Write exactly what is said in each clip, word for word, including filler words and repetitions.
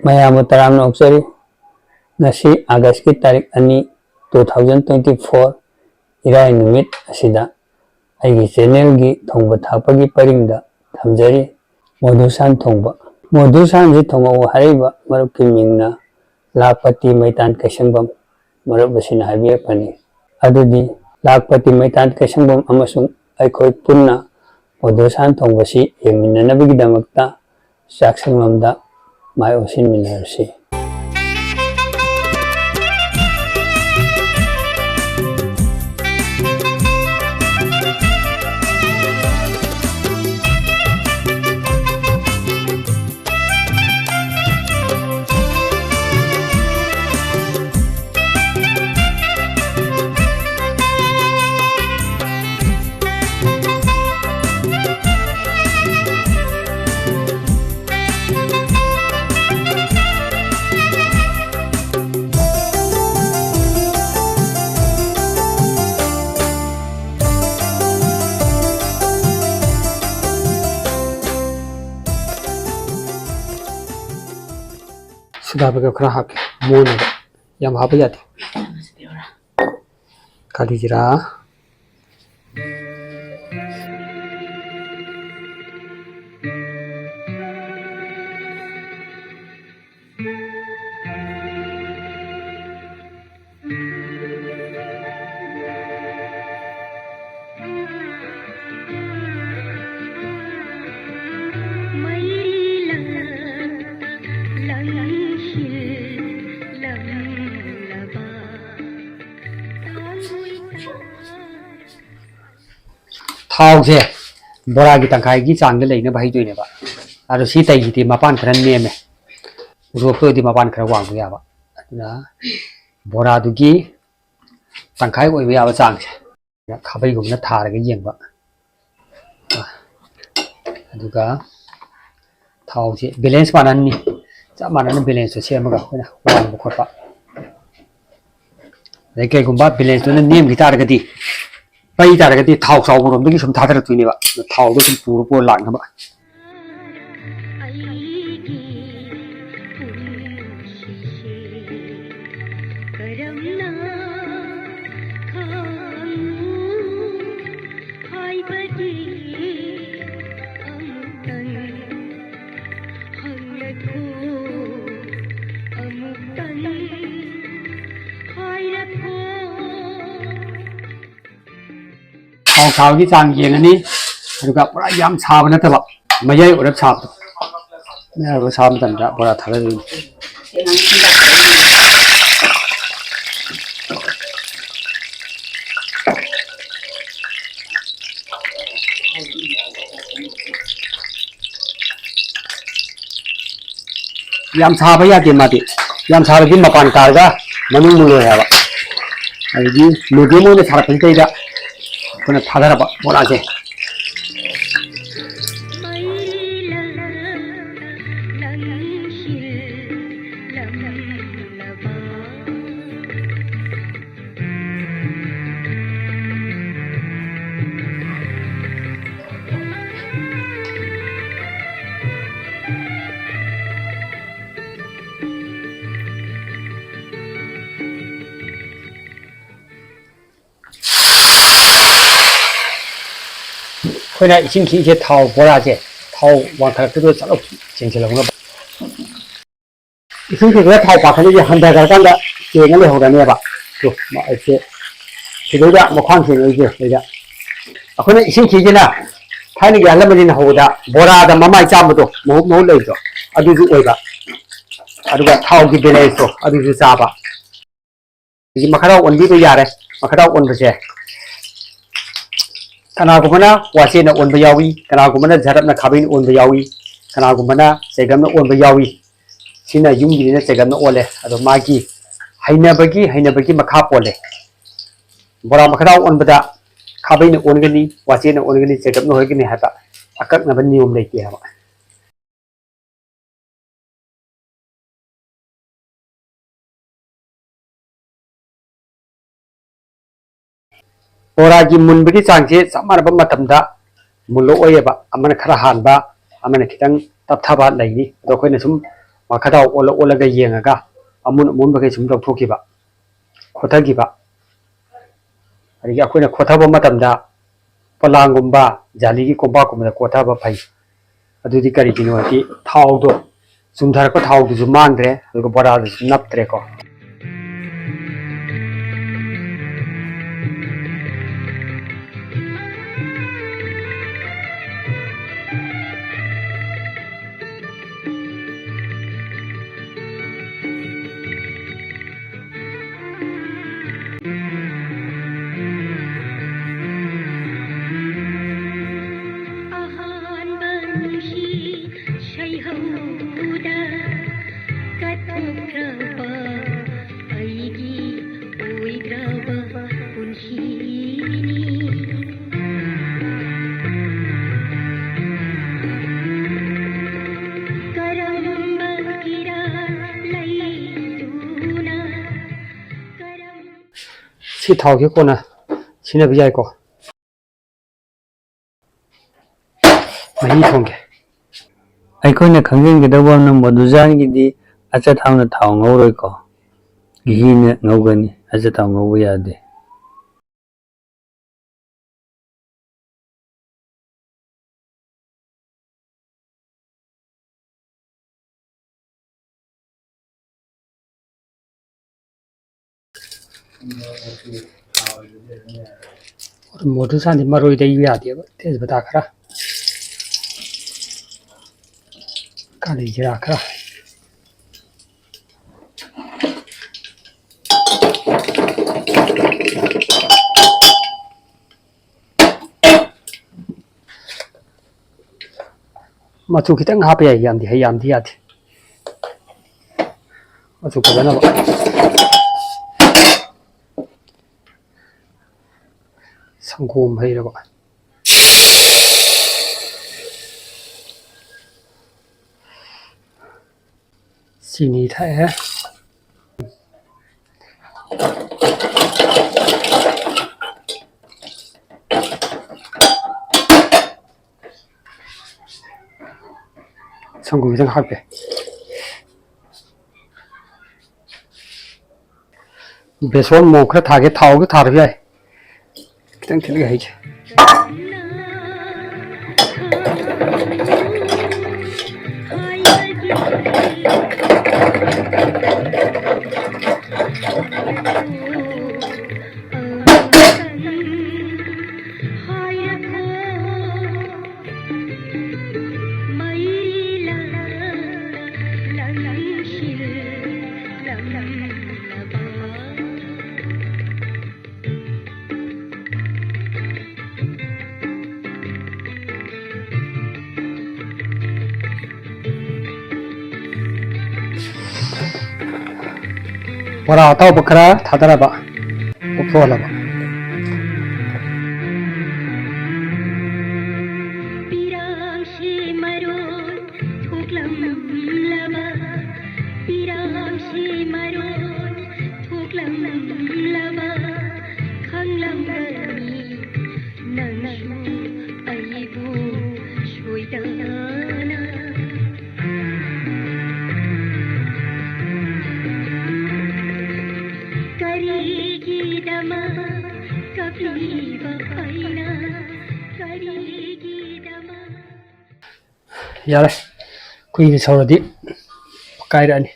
ꯃꯌꯥꯝꯕꯨ ꯇꯔꯥꯝꯅ ꯑꯣꯛꯆꯔꯤ꯫ ꯉꯁꯤ ꯑꯥꯒꯁꯀꯤ ꯇꯥꯔꯤꯛ ꯑꯅꯤ, two thousand twenty four, ꯏꯔꯥꯏ ꯅꯨꯃꯤꯠ ꯑꯁꯤꯗ ꯑꯩꯒꯤ ꯆꯦꯅꯦꯜꯒꯤ ꯊꯣꯡꯕ ꯊꯥꯛꯄꯒꯤ ꯄꯔꯤꯡꯗ ꯊꯝꯖꯔꯤ꯫ ꯃꯣꯗꯨꯁꯥꯟ ꯊꯣꯡꯕ꯫ ꯃꯣꯗꯨꯁꯥꯟꯁꯤ ꯊꯣꯡꯉꯛꯎ ꯍꯥꯏꯔꯤꯕ ꯃꯔꯨꯞꯀꯤ ꯃꯤꯡꯅ ꯂꯥꯛꯄꯇꯤ ꯃꯩꯇꯥꯟ ꯀꯩꯁꯪꯕꯝ ꯃꯔꯨꯞ ꯑꯁꯤꯅ ꯍꯥꯏꯕꯤꯔꯛꯄꯅꯤ꯫ ꯑꯗꯨꯗꯤ ꯂꯥꯛꯄꯇꯤ ꯃꯩꯇꯥꯟ ꯀꯩꯁꯪꯕꯝ ꯑꯃꯁꯨꯡ ꯑꯩꯈꯣꯏ ꯄꯨꯟꯅ ꯃꯣꯗꯨꯁꯥꯟ ꯊꯣꯡꯕꯁꯤ ꯌꯦꯡꯃꯤꯟꯅꯅꯕꯒꯤꯗꯃꯛꯇ ꯆꯥꯛꯁꯪꯂꯣꯝꯗ ꯃꯥꯏ ꯑꯣꯟꯁꯤꯟꯃꯤꯟꯅꯔꯁꯤ꯫ ꯁꯣꯗꯥ ꯕꯥꯏꯒꯞ ꯈꯔ ꯍꯥꯞꯀꯦ, ꯃꯨꯟꯅꯕ꯫ ꯌꯥꯝ ꯍꯥꯞꯄ ꯌꯥꯗꯦ꯫ ꯀꯥꯂꯤ ꯖꯤꯔꯥ꯫ ꯊꯥꯎꯁꯦ ꯕꯣꯔꯥꯒꯤ ꯇꯪꯈꯥꯏꯒꯤ ꯆꯥꯡꯗ ꯂꯩꯅꯕ ꯍꯩꯗꯣꯏꯅꯦꯕ꯫ ꯑꯗꯣ ꯁꯤ ꯇꯩꯁꯤꯗꯤ ꯃꯄꯥꯟ ꯈꯔ ꯅꯦꯝꯃꯦ, ꯎꯁꯣꯞꯇ ꯑꯣꯏꯔꯗꯤ ꯃꯄꯥꯟ ꯈꯔ ꯋꯥꯡꯕ ꯌꯥꯕ꯫ ꯑꯗꯨꯅ ꯕꯣꯔꯥꯗꯨꯒꯤ ꯇꯪꯈꯥꯏ ꯑꯣꯏꯕ ꯌꯥꯕ ꯆꯥꯡꯁꯦ ꯈꯥꯕꯩꯒꯨꯝꯕꯅ ꯊꯥꯔꯒ ꯌꯦꯡꯕ꯫ ꯑꯗꯨꯒ ꯊꯥꯎꯁꯦ ꯕꯦꯂꯦꯟꯁ ꯃꯥꯟꯅꯍꯟꯅꯤ꯫ ꯆꯞ ꯃꯥꯟꯅꯅ ꯕꯦꯂꯦꯟꯁꯇꯣ ꯁꯦꯝꯃꯒ ꯑꯩꯈꯣꯏꯅ ꯋꯥꯡꯕ ꯈꯣꯠꯄ꯫ ꯑꯗꯩ ꯀꯩꯒꯨꯝꯕ ꯕꯦꯂꯦꯟꯁꯇꯨꯅ ꯅꯦꯝꯈꯤ ꯇꯥꯔꯒꯗꯤ, ꯄꯩ ꯇꯥꯔꯒꯗꯤ ꯊꯥꯎ ꯆꯥꯎꯕꯔꯣꯝꯗꯒꯤ ꯁꯨꯝ ꯊꯥꯗꯔꯛꯇꯣꯏꯅꯦꯕ꯫ ꯑꯗꯣ ꯊꯥꯎꯗꯣ ꯁꯨꯝ ꯄꯨꯔ ꯄꯨꯔ ꯂꯥꯛꯅꯕ꯫ ꯁꯥꯕꯒꯤ ꯆꯥꯡ ꯌꯦꯡꯉꯅꯤ꯫ ꯑꯗꯨꯒ ꯄꯨꯔꯥ ꯌꯥꯝ ꯁꯥꯕ ꯅꯠꯇꯕ, ꯃꯌꯥꯏ ꯑꯣꯏꯔꯞ ꯁꯥꯕꯗꯣ, ꯃꯌꯥꯏ ꯑꯣꯏꯔꯞ ꯁꯥꯕ ꯃꯇꯝꯗ ꯕꯣꯔꯥ ꯊꯥꯗꯗꯣꯏꯅꯤ꯫ ꯌꯥꯝ ꯁꯥꯕ ꯌꯥꯗꯦ ꯃꯥꯗꯤ꯫ ꯌꯥꯝ ꯁꯥꯔꯗꯤ ꯃꯄꯥꯟ ꯀꯥꯔꯒ ꯃꯅꯨꯡ ꯃꯨꯜꯂꯣꯏ ꯍꯥꯏꯕ꯫ ꯑꯗꯒꯤ medium ꯑꯣꯏꯅ ꯁꯥꯔꯛꯄꯁꯤꯗꯩꯗ ꯑꯩꯈꯣꯏꯅ ꯊꯥꯗꯔꯕ ꯕꯣꯔꯥꯁꯦ꯫ ꯑꯩꯈꯣꯏꯅ ꯏꯁꯤꯡ ꯈꯤꯛꯏꯁꯦ ꯊꯥꯎ ꯕꯣꯔꯥꯁꯦ, ꯊꯥꯎ ꯋꯥꯡꯈꯠꯂꯛꯄꯗꯨꯗ ꯆꯠꯂꯥꯎ ꯆꯦꯟꯁꯤꯜꯍꯧꯅꯕ꯫ ꯏꯁꯤꯡ ꯈꯤꯛꯄꯗ ꯊꯥꯎ ꯄꯥꯈꯠꯂꯤꯁꯦ ꯍꯟꯊꯈ꯭ꯔꯀꯥꯟꯗ ꯆꯦꯡꯉ ꯂꯩꯍꯧꯔꯅꯦꯕ꯫ ꯇꯨ, ꯃꯥ-, ꯑꯩꯁꯦ ꯁꯤꯗꯩꯗ ꯃꯈ꯭ꯋꯥꯡ ꯁꯦꯡꯉꯛꯏꯁꯦ ꯁꯤꯗꯩꯗ꯫ ꯑꯩꯈꯣꯏꯅ ꯏꯁꯤꯡ ꯈꯤꯛꯏꯁꯤꯅ ꯊꯥꯏꯅꯒꯤ ꯑꯍꯜ ꯂꯃꯟꯁꯤꯡꯅ ꯍꯧꯕꯗ ꯕꯣꯔꯥꯗ ꯃꯃꯥꯏ ꯆꯥꯝꯕꯗꯣ, ꯃꯍꯨꯠ ꯃꯍꯨꯠ ꯂꯩꯕꯗꯣ, ꯑꯗꯨꯁꯨ ꯑꯣꯏꯕ꯫ ꯑꯗꯨꯒ ꯊꯥꯎꯒꯤ balance ꯇꯣ ꯑꯗꯨꯁꯨ ꯆꯥꯕ꯫ ꯍꯧꯖꯤꯛ ꯃꯈꯥꯗ ꯑꯣꯟꯕꯤꯕ ꯌꯥꯔꯦ꯫ ꯃꯈꯥꯗ ꯑꯣꯟꯕꯁꯦ ꯀꯅꯥꯒꯨꯝꯕꯅ ꯋꯥꯆꯦꯅ ꯑꯣꯟꯕ ꯌꯥꯎꯏ, ꯀꯅꯥꯒꯨꯝꯕꯅ ꯖꯔꯞꯅ ꯈꯥꯕꯩꯅ ꯑꯣꯟꯕ ꯌꯥꯎꯏ, ꯀꯅꯥꯒꯨꯝꯕꯅ ꯆꯦꯒꯞꯅ ꯑꯣꯟꯕ ꯌꯥꯎꯏ꯫ ꯁꯤꯅ ꯌꯨꯝꯒꯤꯅꯤꯅ ꯆꯦꯒꯞꯅ ꯑꯣꯜꯂꯦ꯫ ꯑꯗꯣ ꯃꯥꯒꯤ ꯍꯩꯅꯕꯒꯤ, ꯍꯩꯅꯕꯒꯤ ꯃꯈꯥ ꯄꯣꯜꯂꯦ꯫ ꯕꯣꯔꯥ ꯃꯈꯥꯗ ꯑꯣꯟꯕꯗ ꯈꯥꯕꯩꯅ ꯑꯣꯟꯒꯅꯤ, ꯋꯥꯆꯦꯅ ꯑꯣꯟꯒꯅꯤ, ꯆꯦꯒꯞꯅ ꯑꯣꯟꯒꯅꯤ ꯍꯥꯏꯕ ꯑꯀꯛꯅꯕ ꯅꯤꯌꯣꯝ ꯂꯩꯇꯦ ꯍꯥꯏꯕ꯫ ꯕꯣꯔꯥꯒꯤ ꯃꯨꯟꯕꯒꯤ ꯆꯥꯡꯁꯦ ꯆꯞ ꯃꯥꯟꯅꯕ ꯃꯇꯝꯗ ꯃꯨꯜꯂꯛꯑꯣꯏꯌꯦꯕ꯫ ꯑꯃꯅ ꯈꯔ ꯍꯥꯟꯕ, ꯑꯃꯅ ꯈꯤꯇꯪ ꯇꯞꯊꯕ ꯂꯩꯅꯤ꯫ ꯑꯗꯣ ꯑꯩꯈꯣꯏꯅ ꯁꯨꯝ ꯃꯈꯥꯗ ꯑꯣꯜꯂ ꯑꯣꯜꯂꯒ ꯌꯦꯡꯉꯒ ꯑꯃꯨꯟ ꯑꯃꯨꯟꯕꯈꯩ ꯁꯨꯝ ꯂꯧꯊꯣꯛꯈꯤꯕ, ꯈꯣꯠꯊꯈꯤꯕ꯫ ꯑꯗꯒꯤ ꯑꯩꯈꯣꯏꯅ ꯈꯣꯠꯊꯕ ꯃꯇꯝꯗ ꯄꯣꯂꯥꯡꯒꯨꯝꯕ, ꯖꯥꯂꯤꯒꯤ ꯀꯣꯝꯄꯥꯛꯀꯨꯝꯕꯗ ꯀꯣꯠꯊꯕ ꯐꯩ꯫ ꯑꯗꯨꯗꯤ ꯀꯔꯤꯒꯤꯅꯣ ꯍꯥꯏꯗꯤ ꯊꯥꯎꯗꯣ, ꯆꯨꯝꯊꯔꯛꯄ ꯊꯥꯎꯗꯨꯁꯨ ꯃꯥꯡꯗ꯭ꯔꯦ, ꯑꯗꯨꯒ ꯕꯣꯔꯥꯗꯨꯁꯨ ꯅꯞꯇ꯭ꯔꯦꯀꯣ꯫ ꯁꯤ ꯊꯥꯎꯁꯤ ꯀꯣꯟꯅ ꯁꯤꯖꯤꯟꯅꯕ ꯌꯥꯏꯀꯣ꯫ ꯃꯍꯤ ꯊꯣꯡꯒꯦ꯫ ꯑꯩꯈꯣꯏꯅ ꯈꯪꯖꯤꯟꯒꯗꯧꯕ ꯑꯃꯅ, ꯃꯣꯗꯨꯖꯥꯟꯒꯤꯗꯤ ꯑꯆꯥꯊꯥꯎꯅ ꯊꯥꯎ ꯉꯧꯔꯣꯏꯀꯣ, ꯘꯤꯅ ꯉꯧꯒꯅꯤ, ꯑꯆꯥꯊꯥꯎ ꯉꯧꯕ ꯌꯥꯗꯦ꯫ ꯃꯣꯗꯨꯖꯥꯟꯗꯤ ꯃꯔꯣꯏꯗ ꯌꯥꯗꯦꯕ, ꯇꯦꯖꯄꯇꯥ ꯈꯔ, ꯀꯥꯂꯤ ꯖꯤꯔꯥ ꯈꯔ꯫ ꯃꯆꯨ ꯈꯤꯇꯪ ꯍꯥꯞꯄ ꯌꯥꯏ, ꯌꯥꯝꯗꯤ ꯍꯩ, ꯌꯥꯝꯗꯤ ꯌꯥꯗꯦ꯫ ꯃꯆꯨ ꯐꯖꯅꯕ꯫ ꯁꯪꯒꯣꯝ ꯍꯩꯔꯕ꯫ ꯆꯤꯅꯤ ꯊꯥꯛꯑꯦ꯫ ꯁꯪꯒꯣꯝ ꯈꯤꯇꯪ ꯍꯥꯞꯀꯦ꯫ ꯕꯦꯁꯣꯟ ꯃꯣꯟ ꯈꯔ ꯊꯥꯒꯦ, ꯊꯥꯎꯁꯨ ꯊꯥꯔꯁꯨ ꯌꯥꯏ꯫ ꯈꯤꯇꯪ ꯊꯤꯠꯂꯒ ꯍꯩꯒꯦ꯫ ꯕꯣꯔꯥ ꯑꯇꯥꯎꯕ ꯈꯔ ꯊꯥꯗꯔꯕ, ꯄꯣꯞꯊꯣꯛꯍꯜꯂꯕ꯫ ꯄꯤꯔꯥꯡꯁꯤ ꯃꯔꯣꯜ ꯊꯣꯛꯂꯝꯂꯕ, ꯄꯤꯔꯥꯡꯁꯤ ꯃꯔꯣꯜ ꯊꯣꯛꯂꯝꯂꯕ꯫ ꯌꯥꯔꯦ, ꯀꯨꯏꯅ ꯁꯧꯔꯗꯤ ꯀꯥꯏꯔꯛꯑꯅꯤ꯫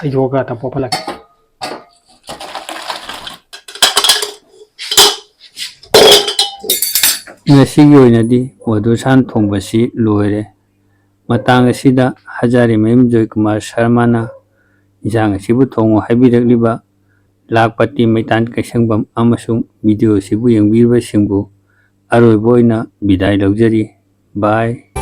ꯍꯩꯗꯣꯛꯑꯒ ꯇꯝꯄꯣꯛ ꯄꯜꯂꯛꯀꯦ꯫ ꯉꯁꯤꯒꯤ ꯑꯣꯏꯅꯗꯤ ꯋꯥꯗꯨꯁꯥꯟ ꯊꯣꯡꯕꯁꯤ ꯂꯣꯏꯔꯦ꯫ ꯃꯇꯥꯡ ꯑꯁꯤꯗ ꯍꯖꯥꯔꯤꯃꯌꯨꯝ ꯖꯣꯏꯀꯨꯃꯥꯔ ꯁꯔꯃꯅ ꯏꯟꯁꯥꯡ ꯑꯁꯤꯕꯨ ꯊꯣꯡꯉꯨ ꯍꯥꯏꯕꯤꯔꯛꯂꯤꯕ ꯂꯥꯛꯄꯇꯤ ꯃꯩꯇꯥꯟ ꯀꯩꯁꯪꯕꯝ ꯑꯃꯁꯨꯡ ꯚꯤꯗꯤꯑꯣ ꯑꯁꯤꯕꯨ ꯌꯦꯡꯕꯤꯔꯤꯕꯁꯤꯡꯕꯨ ꯑꯔꯣꯏꯕ ꯑꯣꯏꯅ ꯕꯤꯗꯥꯏ ꯂꯧꯖꯔꯤ꯫ ꯕꯥꯏ꯫